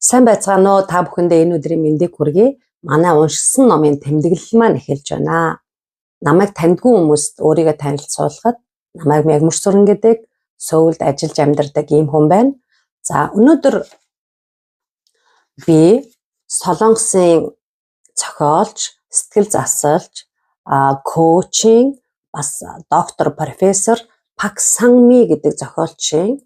Сайн байцгаана уу? Та бүхэндээ энэ өдрийн мэндийг хүргэе. Манай уншсан номын тэмдэглэл маань эхэлж байна. Намайг таньдгүй хүмүүст өөрийгөө танилцуулахад намайг Мягмар Сүрэн гэдэг Сөүлд ажиллаж амьдардаг ийм хүн байна. За өнөөдөр би Солонгосын зохиолч, сэтгэл засалч, коучинг, бас доктор, профессор Пак Сан Ми гэдэг зохиолчийн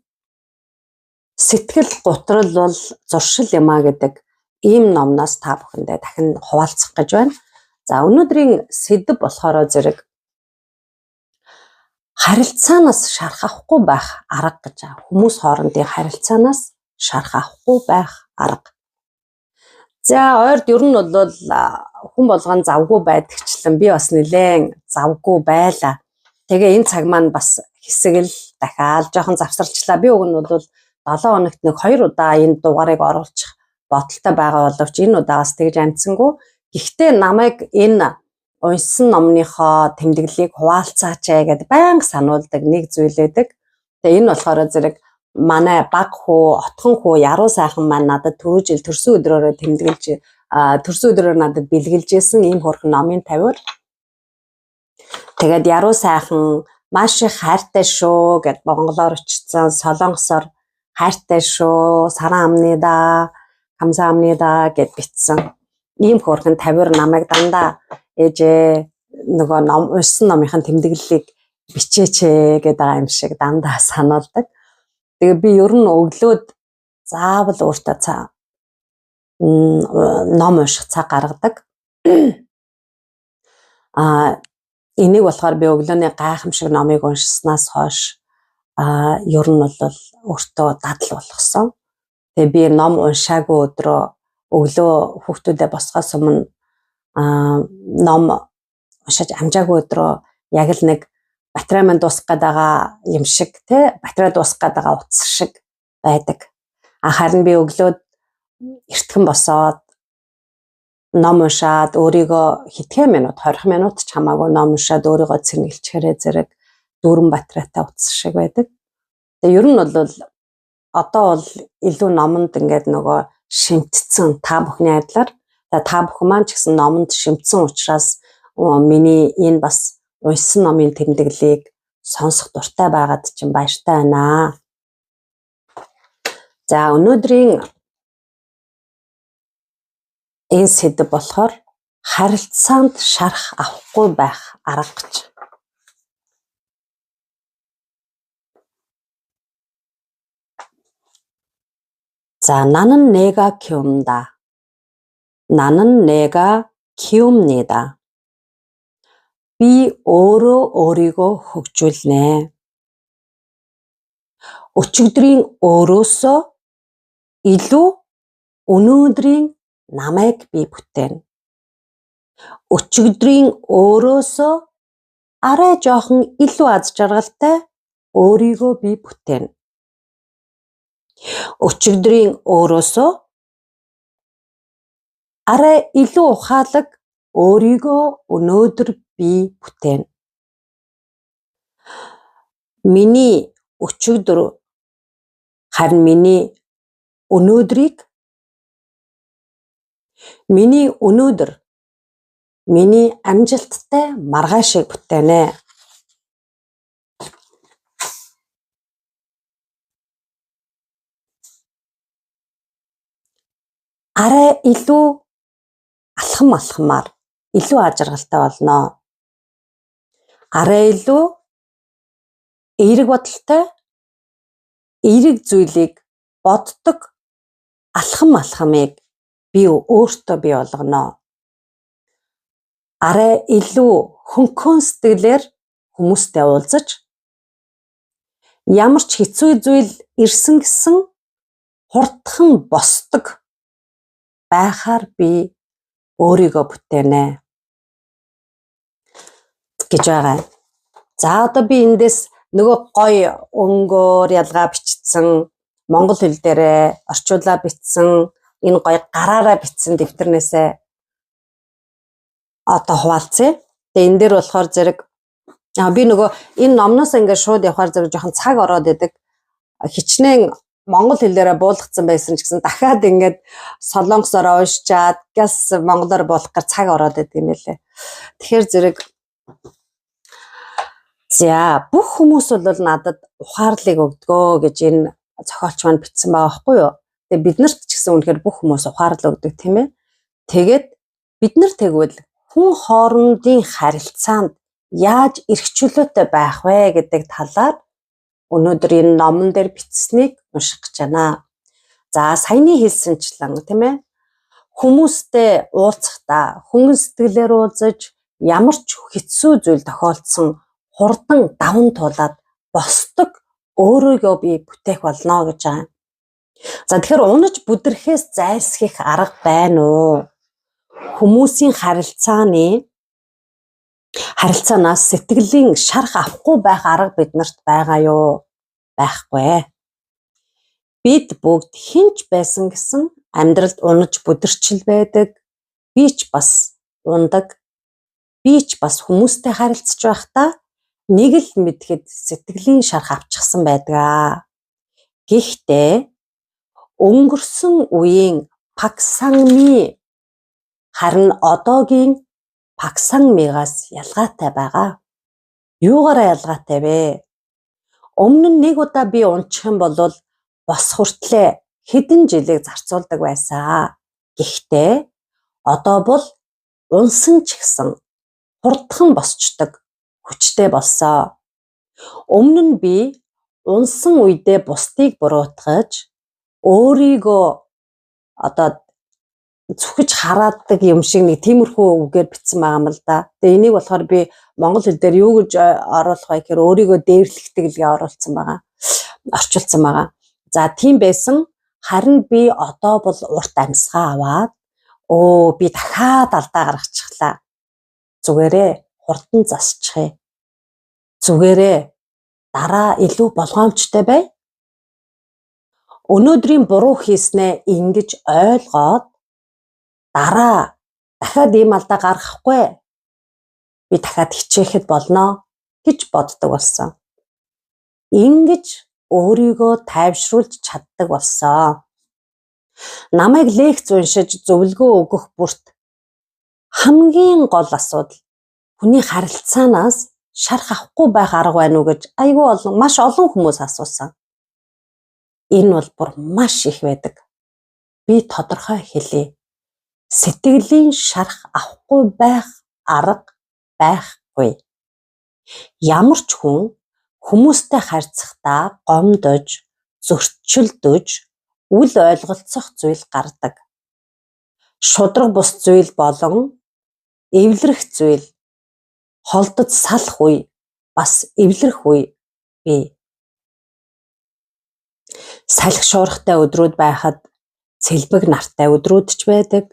Сэтгэл гутрал бол зуршил юм а гэдэг ийм номноос та бүхэндээ дахин хуваалцах гэж байна. За өнөөдрийн сэдэв болохоор зэрэг харилцаанаас шарх авахгүй байх арга гэж байгаа. Хүмүүс хоорондын харилцаанаас шарх авахгүй байх арга. За ойрд ер нь бол хүн болгон завгүй байдагчлан би бас нэлээн завгүй байлаа. Тэгээ энэ цаг маань бас хэсэг л дахиад жоохон завсарчлаа. Би уг нь бол 7 хоногт нэг 2 удаа энэ дугаарыг оруулчих бодолтой байгаа боловч энэ удаагаас тэгж амжсангүй. Гэхдээ намайг энэ уншсан номныхоо тэмдэглэлийг хуваалцаач ээ гэд байнга сануулдаг нэг зүйл байдаг. Тэгээ энэ болохоор зэрэг манай баг хүү, отхон хүү яруу сайхан маань надад түрүү жил төрсөн өдрөөрөө тэмдэглэж төрсөн өдрөөр надад бэлгэлж исэн ийм хөөрхөн номын тавиур. Тэгээд яруу сайхан маш их хайртай шүү гэд монголоор өчсөн, солонгосоор хайртай шүү, сараамнида, камсаамнида гэд бичсэн. Ийм хөөрхөн тавиур намайг дандаа ээжээ нөгөө ном уншсан номынхын тэмдэглэлийг бичээч ээ гэдэг байгаа юм шиг дандаа сануулдаг. Тэгээ би ер нь өглөөд заавал өөртөө ном унших цаг гаргадаг. Энийг болохоор би өглөөний гайхамшиг номыг уншсанаас хойш ер нь бол өөртөө дадал болгосон. Тэгээ би ном уншаагүй өдрөө өглөө хүүхдүүдэд босгоос өмнө ном уншиж амжаагүй өдрөө яг л нэг батарей маань дуусах гээд байгаа юм шиг тий батарей дуусах гээд байгаа утас шиг байдаг. Харин би өглөөд эртхэн босоод ном уншаад өөрийгөө хэдхэн минут 20 минут ч хамаагүй ном уншаад өөрийгөө цэнгэлчээрээ зэрэг дүүрэн батарейтай утас шиг байдаг. Тэгээ ер нь бол одоо бол илүү номонд ингээд нөгөө шимтсэн та бүхний адилаар та бүхэн маань ч гэсэн номонд шимтсэн учраас миний энэ бас уншсан номын тэмдэглэлийг сонсох дуртай байгаад чинь баяртай байна. За өнөөдрийн энэ сэдэв болохоор харилцаанд шарх авахгүй байх арга гэж. За 나는 내가 키운다. 나는 내가 키웁니다. Би өөрөө өөрийгөө хөгжүүлнэ. Өчигдрийн өөрөөсөө илүү өнөөдрийн намайг би бүтээнэ. Өчигдрийн өөрөөсөө арай жоохон илүү аз жаргалтай өөрийгөө би бүтээнэ. Өчигдрийн өөрөөсөө арай илүү ухаалаг өөрийгөө өнөөдөр би бүтээнэ. Миний өчигдөр харин миний өнөөдрийг миний өнөөдөр миний амжилттай маргаашийг бүтээнэ. Арай илүү алхам алхмаар илүү аз жаргалтай болно. Арай илүү эерэг бодолтой эерэг зүйлийг боддог алхам алхмыг би өөртөө бий болгоно. Арай илүү хөнхөн сэтгэлээр хүмүүстэй уулзаж ямар ч хэцүү зүйл ирсэн гэсэн хурдхан босдог байхаар би өөрийгөө бүтээнэ гэж байгаа. За одоо би эндээс нөгөө гоё өнгөөр ялгаа бичсэн монгол хэл дээрээ орчуулаа бичсэн энэ гоё гараараа бичсэн дэвтэрнээсээ одоо хуваалцъя. Тэгээ энэ дээр болохоор зэрэг би нөгөө энэ номноос ингээд шууд явахаар зэрэг жоохон цаг ороод идэг. Хичнээн Монгол хэлээрээ буулгацсан байсан ч гэсэн дахиад ингээд солонгосоор уншчаад гяс монголоор буулгах гар цаг ороод байдаг юм лээ. Тэгэхээр зэрэг за бүх хүмүүс бол надад ухаарлыг өгдгөө гэж энэ зохиолч маань бичсэн байгаа байхгүй юу? Тэгээ бид нарт ч гэсэн үнэхээр бүх хүмүүс ухаарлаа өгдөг, тийм ээ. Тэгээд бид нар тэгвэл хүн хоорондын харилцаанд яаж эрх чөлөөтэй байх вэ гэдэг талаар өнөөдөр энэ номон дээр бичсэнийг унших гэж байна. За, саяны хэлсэнчлэн, тийм ээ, хүмүүстэй уулзахдаа хөнгөн сэтгэлээр уулзаж, ямар ч хэцүү зүйл тохиолдсон хурдан даван туулаад босдог өөрийгөө би бүтээх болно гэж байгаа юм. За, тэгэхээр унаж бүдрэхээс зайлсхийх арга байна уу? Хүмүүсийн харилцаанаас сэтгэлийн шарх авахгүй байх арга бид нарт байгаа юу? Байхгүй. Бид бүгд хэн ч байсан гэсэн амьдралд унаж бүдэрчил байдаг. Би ч бас унадаг. Би ч бас хүмүүстэй харилцаж байхдаа нэг л мэдэхэд сэтгэлийн шарх авчихсан байдаг. Гэхдээ өнгөрсөн үеийн Паксанми харин одоогийн Паксанмигаас ялгаатай байгаа. Юугаараа ялгаатай вэ? Өмнө нь нэг удаа би унчих юм бол босох хүртлээ хэдэн жилийг зарцуулдаг байсан. Гэхдээ одоо бол унсан ч гэсэн хурдхан босчдог хүчтэй болсон. Өмнө нь би унсан үедээ бусдыг буруутгаж, өөрийгөө одоо зүхэж харааддаг юм шиг нэг тиймэрхүү үгээр бичсэн байгаа юм л да. Тэгээ энийг болохоор би монгол хэл дээр юу гэж оруулах вэ гэхээр өөрийгөө дээрлэхдэг л гэж оруулсан байгаа. Орчуулсан байгаа. За, тийм байсан. Харин би одоо бол урт амьсгаа аваад, өө, би дахиад алдаа гаргачихлаа. Зүгээрээ хурдан засчихъя. Зүгээрээ дараа илүү болгоомжтой бай. Өнөөдрийн буруу хийснээ ингэж ойлгоод дараа дахиад ийм алдаа гаргахгүй. Би дахиад хичээхэд болно гэж боддог болсон. Ингэж өөрийгөө тайвшруулж чаддаг болсон. Намайг лекц уншиж зөвлөгөө өгөх бүрт хамгийн гол асуудал хүний харилцаанаас шарх авахгүй байх арга байна уу гэж айгүй олон, маш олон хүмүүс асуусан. Энэ бол бүр маш их байдаг. Би тодорхой хэлье. Сэтгэлийн шарх авахгүй байх арга байхгүй. Ямар ч хүн хүмүүстэй харьцахдаа гомдож, зөрчилдөж, үл ойлголцох зүйл гардаг. Шударга бус зүйл болон эвлэрэх зүйл, холдож салах үе, бас эвлэрэх үе бий. Салхи шуургатай өдрүүд байхад цэлбэг нартай өдрүүд ч байдаг.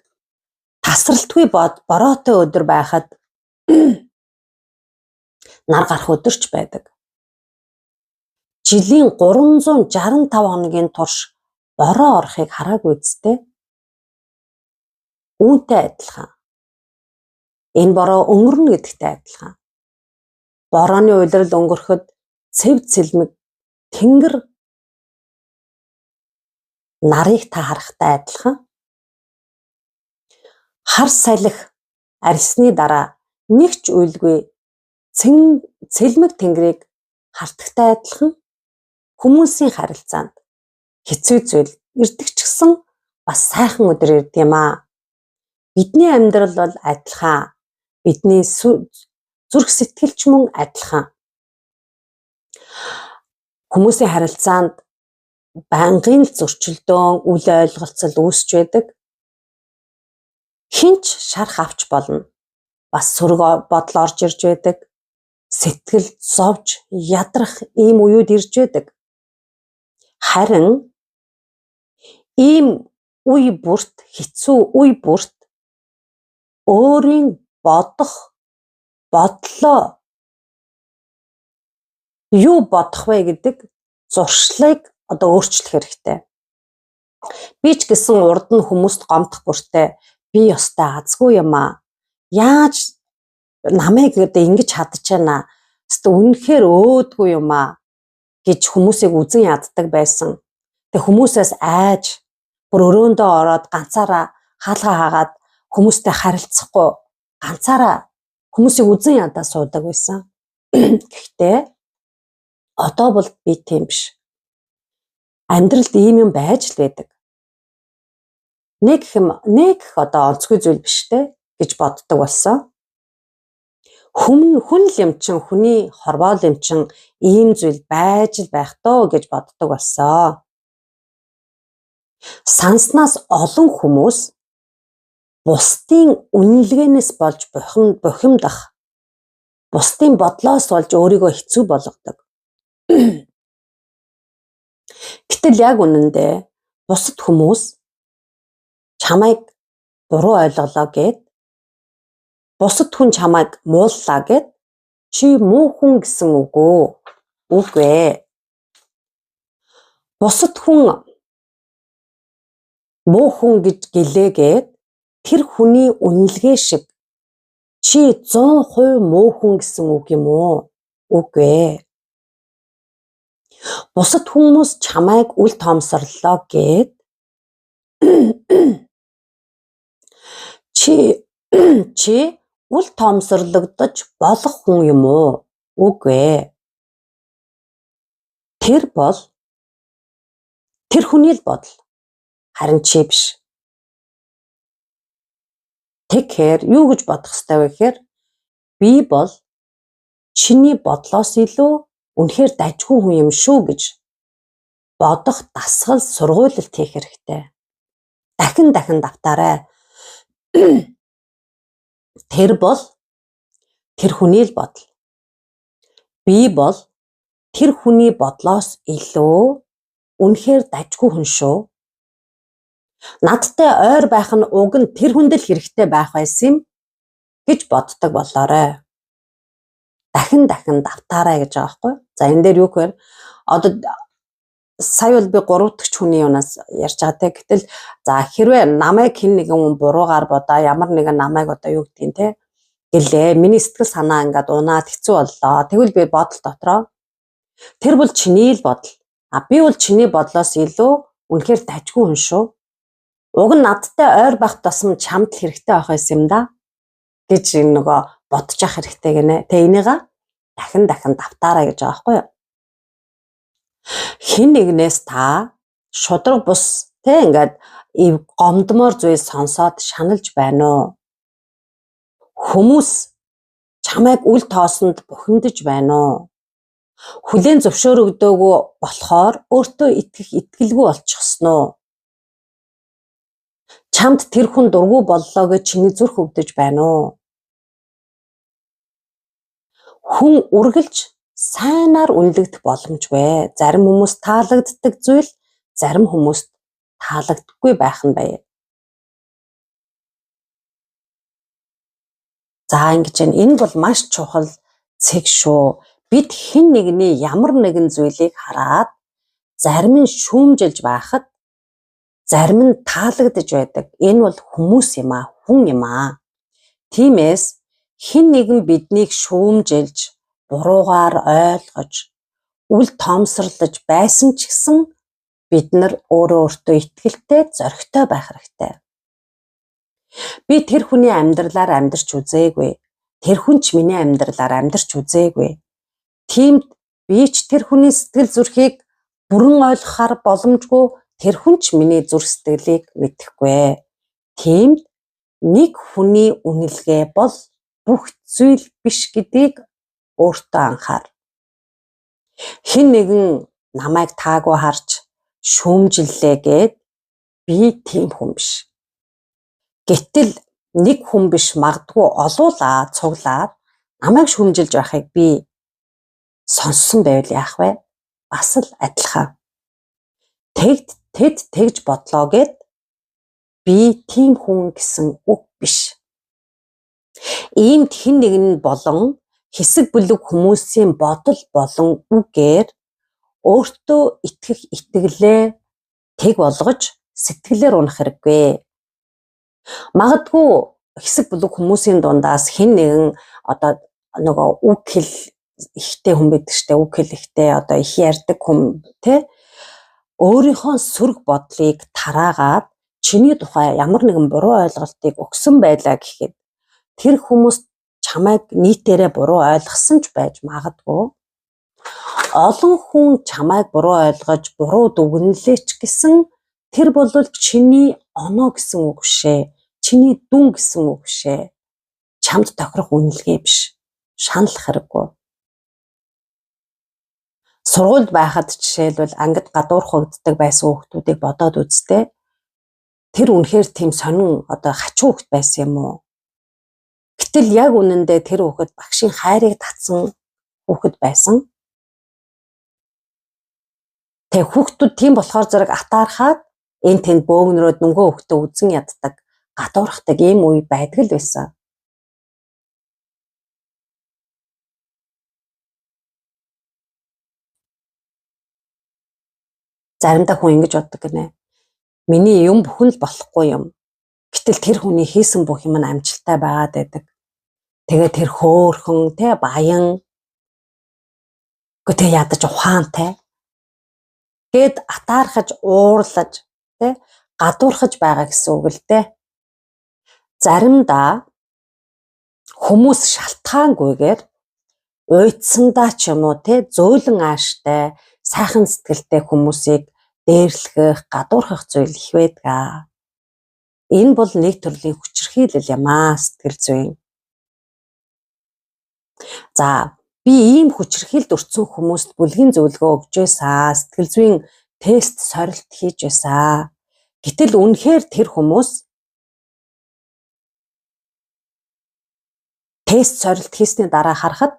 Тасралтгүй бороотой өдөр байхад нар гарах өдөр ч байдаг. Жилийн 365 хоногийн турш бороо орохыг хараагүй үсттэй. Үүнтэй адилхан. Энэ бороо өнгөрнө гэдэгтэй адилхан. Борооны улирал өнгөрөхөд цэв цэлмэг тэнгэр нарыг та харахтай адилхан. Хар салхи арьсны дараа нэг ч уйлгүй цэлмэг тэнгэрийг хартагтай адилхан хүмүүсийн харилцаанд хэцүү зүйл ирдэг ч гэсэн бас сайхан өдөр ирдэг юм аа. Бидний амьдрал бол адилхан. Бидний зүрх сэтгэл ч мөн адилхан. Хүмүүсийн харилцаанд байнгын л зөрчилдөөн, үл ойлголцол үүсч байдаг. Хэн ч шарх авч болно. Бас сөрөг бодол орж ирж байдаг. Сэтгэл зовж, ядрах ийм үеүд ирж байдаг. Харин ийм үе бүрт, хэцүү үе бүрт өөрийн бодох бодлоо, юу бодох вэ гэдэг зуршлыг одоо өөрчлөх хэрэгтэй. Би ч гэсэн урд нь хүмүүст гомдох бүртээ би ёстой азгүй юм аа. Яаж намайг одоо ингэж чадаж байна. Хэвээ үнэхээр өөдгүй юм аа гэж хүмүүсийг үзен яддаг байсан. Тэг хүмүүсээс айж бүр өрөөндөө ороод ганцаараа хаалгаа хаагаад хүмүүстэй харилцахгүй ганцаараа хүмүүсийг үзэн ядаа суудаг байсан. Гэхдээ одоо бол би тийм биш. Амьдралд ийм юм байж л байдаг. Нэг юм нэг одоо онцгой зүйл биш те гэж боддог болсон. Хүн хүн л юм чин хүний хорвоол юм чин ийм зүйл байж л байх доо гэж боддог болсон. Санснаас олон хүмүүс бусдын үнэлгээнээс болж бухимдах, бусдын бодлоос болж өөрийгөө хэцүү болгодог. Гэтэл яг үнэндээ бусад хүмүүс чамайг буруу ойлголоо гэд, бусад хүн чамайг мууллаа гэд чи муу хүн гэсэн үг үү? Үгүй ээ. Бусад хүн муу хүн гэж гэлээгээд тэр хүний үнэлгээ шиг чи 100% муу хүн гэсэн үг юм уу? Үгүй ээ. Бусад хүмүүс чамайг үл тоомсорлоо гэд чи үл тоомсорлогдож болох хүн юм уу? Үгүй ээ. Тэр бол тэр хүний л бодол. Харин чи биш. Тэгэхээр юу гэж бодох ёстой вэ гэхээр би бол чиний бодлоос илүү үнэхээр дажгүй хүн юм шүү гэж бодох дасгал сургуулилт хийх хэрэгтэй. Дахин дахин давтаарай. Тэр бол тэр хүний л бодол. Би бол тэр хүний бодлоос илүү үнэхээр дажгүй хүн шүү. Надтай ойр байх нь уг нь тэр хүнд л хэрэгтэй байх байсан юм гэж боддог болоорой. Дахин дахин давтаарай гэж байгаа байхгүй. За энэ дээр юу гэхээр одоо сая бол би 3 дахь хүний юунаас ярьж байгаа те. Гэтэл за хэрвээ намайг хэн нэгэн хүн буруугаар бодоо, ямар нэгэн намайг одоо юу гэдгийг те гэлээ. Миний сэтгэл санаа ингээд унаад хэцүү боллоо. Тэгвэл би бодол дотроо тэр бол чиний л бодол. А би бол чиний бодлоос илүү үнэхээр дажгүй хүн шүү. Уг нь надтай ойр байх тусам чамд л хэрэгтэй байх байсан юм да гэж нөгөө бодож явах хэрэгтэй гинэ. Тэгээ энийгээ дахин дахин давтаарай гэж байгаа байхгүй юу? Хэн нэгнээс та шудраг бус тэ ингээд гомдмоор зүйл сонсоод шаналж байна уу? Хүмүүс чамайг үл тоосонд бухимдаж байна уу? Хүлээн зөвшөөрөгдөөгүй болохоор өөртөө итгэх итгэлгүй болчихсон уу? Чамд тэр хүн дургүй боллоо гэж чиний зүрх өвдөж байна уу? Хүн үргэлж сайнаар үнэлэгдэх боломжгүй. Зарим хүмүүс таалагддаг зүйл зарим хүмүүст таалагдахгүй байх нь байя. За ингэж байна. Энэ бол маш чухал цэг шүү. Бид хэн нэгний ямар нэгэн зүйлийг хараад зарим нь шүүмжилж байхад зарим нь таалагдж байдаг. Энэ бол хүмүүс юм аа, хүн юм аа. Тиймээс хэн нэгэн биднийг шүүмжилж, буруугаар ойлгож, үл тоомсорлож байсан ч гэсэн бид нар өөрөө өөртөө итгэлтэй, зоригтой байх хэрэгтэй. Би тэр хүний амьдралаар амьдарч үзээгүй. Тэр хүн ч миний амьдралаар амьдарч үзээгүй. Тиймд би ч тэр хүний сэтгэл зүрхийг бүрэн ойлгохоор боломжгүй, тэр хүн ч миний зүрх сэтгэлийг мэдэхгүй. Тиймд нэг хүний үнэлгээ бол бүх зүйл биш гэдгийг өөртөө анхаар. Хэн нэгэн намайг таагүй харж шүүмжиллээ гээд би тийм хүн биш. Гэтэл нэг хүн биш магадгүй олуулаа цуглаад намайг шүүмжилж байхыг би сонссон байвал яах вэ? Бас л адилхан. Тэд тэгж бодлоо гэд би тийм хүн гэсэн үг биш. Иймд хэн нэгэн болон хэсэг бүлэг хүмүүсийн бодол болон үгээр өөртөө итгэх итгэлээ тэг болгож сэтгэлээр унах хэрэггүй. Магадгүй хэсэг бүлэг хүмүүсийн дундаас хэн нэгэн одоо нөгөө үг хэл ихтэй хүн байдаг штэ, үг хэл ихтэй одоо их ярьдаг хүн тэ. Өөрийнхөө сөрөг бодлыг тараагаад чиний тухай ямар нэгэн буруу ойлголтыг өгсөн байлаа гэхэд тэр хүмүүс чамайг нийтээрээ буруу ойлгосон ч байж магадгүй. Олон хүн чамайг буруу ойлгож буруу дүгнэлээ ч гэсэн тэр бол чиний оноо гэсэн үг биш ээ. Чиний дүн гэсэн үг биш ээ. Чамд тохирох үнэлгээ биш. Шаналх хэрэггүй. Сургуульд байхад жишээлбэл ангид гадуурхагддаг байсан хүүхдүүдийг бодоод үзтээ. Тэр үнэхээр тийм сонин одоо хачин хүүхэд байсан юм уу? Гэтэл яг үнэндээ тэр хүүхэд багшийн хайрыг татсан хүүхэд байсан. Тэгээ хүүхдүүд тийм болохоор зэрэг атаархаад энэ тэнд бөөгнөрөөд нүгөө хүүхдээ үзэн яддаг, гадуурхдаг ийм үе байдаг л байсан. Заримдаа хүн ингэж боддог гинэ. Миний юм бүхэн л болохгүй юм. Гэтэл тэр хүний хийсэн бүх юм нь амжилттай байгаад байдаг. Тэгээ тэр хөөхөн, тэ баян гэтээ ядаж ухаантай гэд атаархаж уурлаж тэ гадуурхаж байгаа гэсэн үг л дээ. Заримдаа хүмүүс шалтгаангүйгээр уйдсандаа ч юм уу тэ зөөлөн ааштай сайхан сэтгэлтэй хүмүүсийг дээрлэхэх, гадуурхах зүйл их байдаг. Энэ бол нэг төрлийн хүчирхийлэл юм аа, сэтгэл зүйн. За, би ийм хүчирхийлэлд өртсөн хүмүүст бүлгийн зөвлөгөө өгч байсан, сэтгэл зүйн тест сорилт хийж байсан. Гэтэл үнэхээр тэр хүмүүс тест сорилт хийсний дараа харахад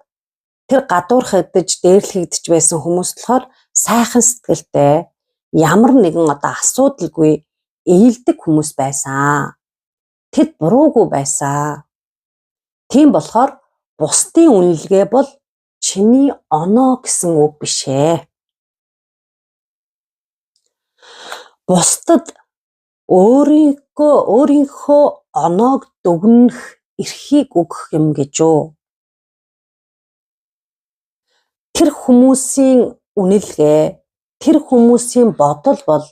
тэр гадуурхагдаж, дээрлэхэгдэж байсан хүмүүс болохоор сайхан сэтгэлтэй, ямар нэгэн одоо асуудалгүй ээлдэг хүмүүс байсан. Тэд буруугүй байсан. Тийм болохоор бусдын үнэлгээ бол чиний оноо гэсэн үг биш ээ. Бусдад өөрийнхөө оноог дүгнэх эрхийг өгөх юм гэж үү? Тэр хүмүүсийн үнэлгээ, тэр хүмүүсийн бодол бол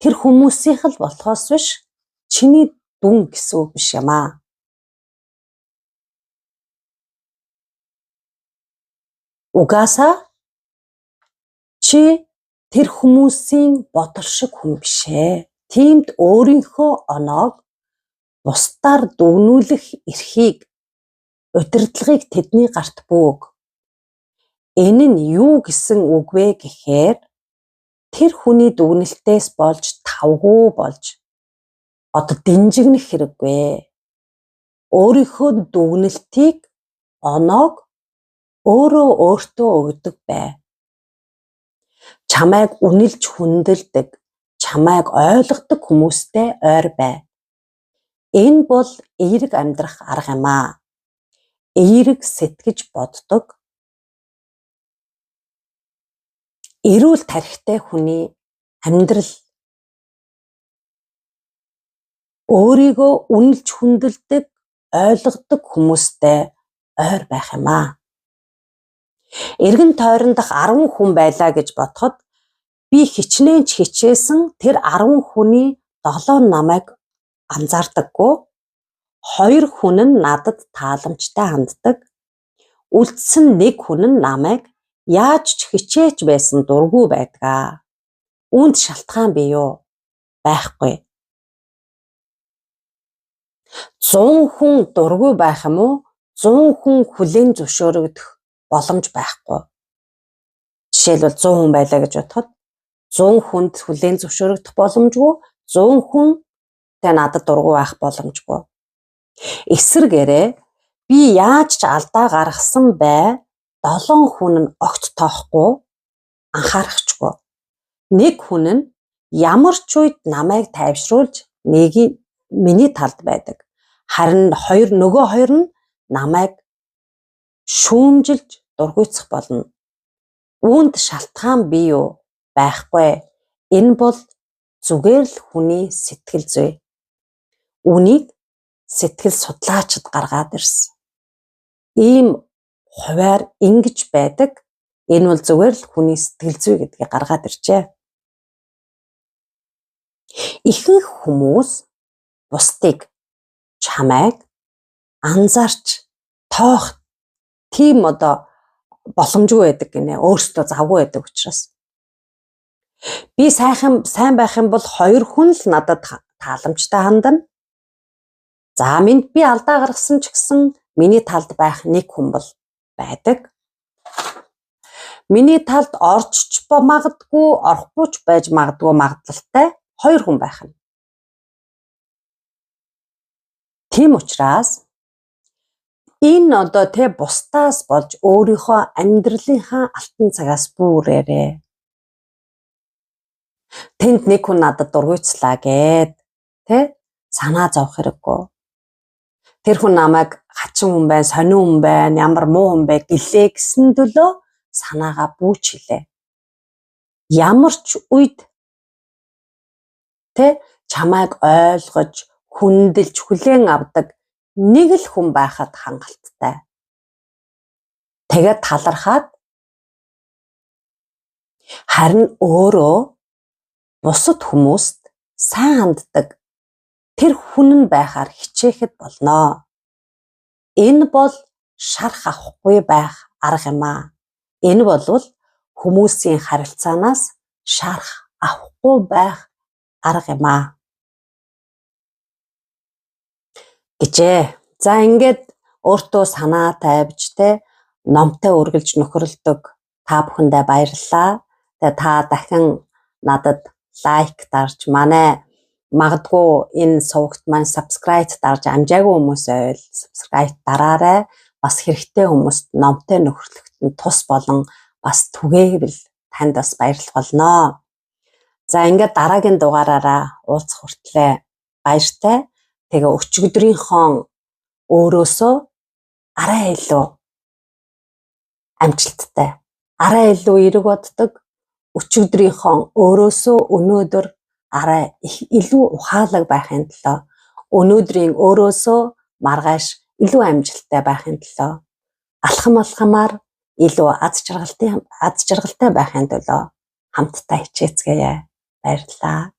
тэр хүмүүсийнх л болохоос биш чиний дүн гэсэн үг биш юм аа. Угаасаа чи тэр хүмүүсийн бодол шиг хүн биш ээ. Тиймд өөрийнхөө оноог бусдаар дүгнүүлэх эрхийг, удирдлагыг тэдний гарт бүүг. Энэ нь юу гэсэн үг вэ гэхээр тэр хүний дүгнэлтээс болж тавгүй болж одоо дэнжигнэх хэрэггүй. Өөрийнхөө дүгнэлтийг, оноог өөрөө өөртөө өгдөг бай. Чамайг үнэлж хүндэлдэг, чамайг ойлгодог хүмүүстэй ойр бай. Энэ бол эерэг амьдрах арга юм аа. Эерэг сэтгэж боддог, эрүүл тархитай хүний амьдрал өөрийгөө үнэлж хүндэлдэг, ойлгодог хүмүүстэй ойр байх юм аа. Эргэн тойрондох 10 хүн байлаа гэж бодоход би хичнээн ч хичээсэн тэр 10 хүний 7 намайг анзаардаггүй. 2 хүн нь надад тааламжтай ханддаг. Үлдсэн 1 хүн нь намайг яаж ч хичээж байсан дургүй байдаг. Үүнд шалтгаан бий юу? Байхгүй. 100 хүн дургүй байх юм уу? 100 хүн хүлээн зөвшөөрөгдөх боломж байхгүй. Жишээлбэл 100 хүн байлаа гэж бодоход 100 хүнд хүлээн зөвшөөрөгдөх боломжгүй, 100 хүн тэ надад дургүй байх боломжгүй. Эсвэргээрээ би яаж ч алдаа гаргасан бай 7 хүн нь огт тоохгүй, анхаарахчгүй. Нэг хүн нь ямар ч үед намайг тайвшруулж нэг миний талд байдаг. Харин нөгөө хоёр нь намайг шүүмжилж дургуйцах болно. Үүнд шалтгаан бий юу? Байхгүй. Энэ бол зүгээр л хүний сэтгэл зүй. Үүнийг сэтгэл судлаачид гаргаад ирсэн. Ийм хувиар ингэж байдаг. Энэ бол зүгээр л хүний сэтгэл зүй гэдгийг гаргаад иржээ. Ихэнх хүмүүс бусдыг, чамайг анзаарч тоох тийм одоо боломжгүй байдаг гинэ. Өөрсдөө завгүй байдаг учраас. Би сайхан сайн байх юм бол хоёр хүн л надад тааламжтай хандана. За минь би алдаа гаргасан ч гэсэн миний талд байх нэг хүн бол байдаг. Миний талд орж ч магадгүй, орохгүй ч байж магадгүй магадлалтай хоёр хүн байх нь. Тийм учраас энэ одоо тэ бусдаас болж өөрийнхөө амьдралынхаа алтан цагаас бүрээрээ. Тэнд нэг хүн надад дургуйцлаа гэд тэ санаа зовх хэрэггүй. Тэр хүн намайг хачин хүн байна, сонин хүн байна, ямар муу хүн бэ гэлээ гэсэн төлөө санаагаа бүүчилээ. Ямар ч үед тэ чамайг ойлгож, хүндэлж, хүлээн авдаг нэг л хүн байхад хангалттай. Тэгээд талархаад харин өөрөө бусад хүмүүст сайн ханддаг тэр хүн нь байхаар хичээхэд болно. Энэ бол шарх авахгүй байх арга юм аа. Энэ бол хүмүүсийн харилцаанаас шарх авахгүй байх арга юм аа гэжээ. За ингээд өөртөө санаа тавьж те номтой үргэлж нөхөрлөдөг та бүхэндээ баярлалаа. Тэгээ та дахин надад лайк дарж манай магадгүй энэ сувагт маань subscribe дарж амжаагүй хүмүүс байвал subscribe дараарай. Бас хэрэгтэй хүмүүст номтой нөхөрлөхөд нь тус болон бас түгээвэл танд бас баярлах болно. За ингээд дараагийн дугаараараа уулзах хүртлээ баяртай. Тэгээ өчигдрийнхөө өөрөөсөө арай илүү амжилттай, арай илүү эерэг боддог, өчигдрийнхөө өөрөөсөө өнөөдөр арай их илүү ухаалаг байхын төлөө, өнөөдрийн өөрөөсөө маргааш илүү амжилттай байхын төлөө, алхам алхамаар илүү аз жаргалтай байхын төлөө хамтдаа хичээцгээе. Баярлалаа.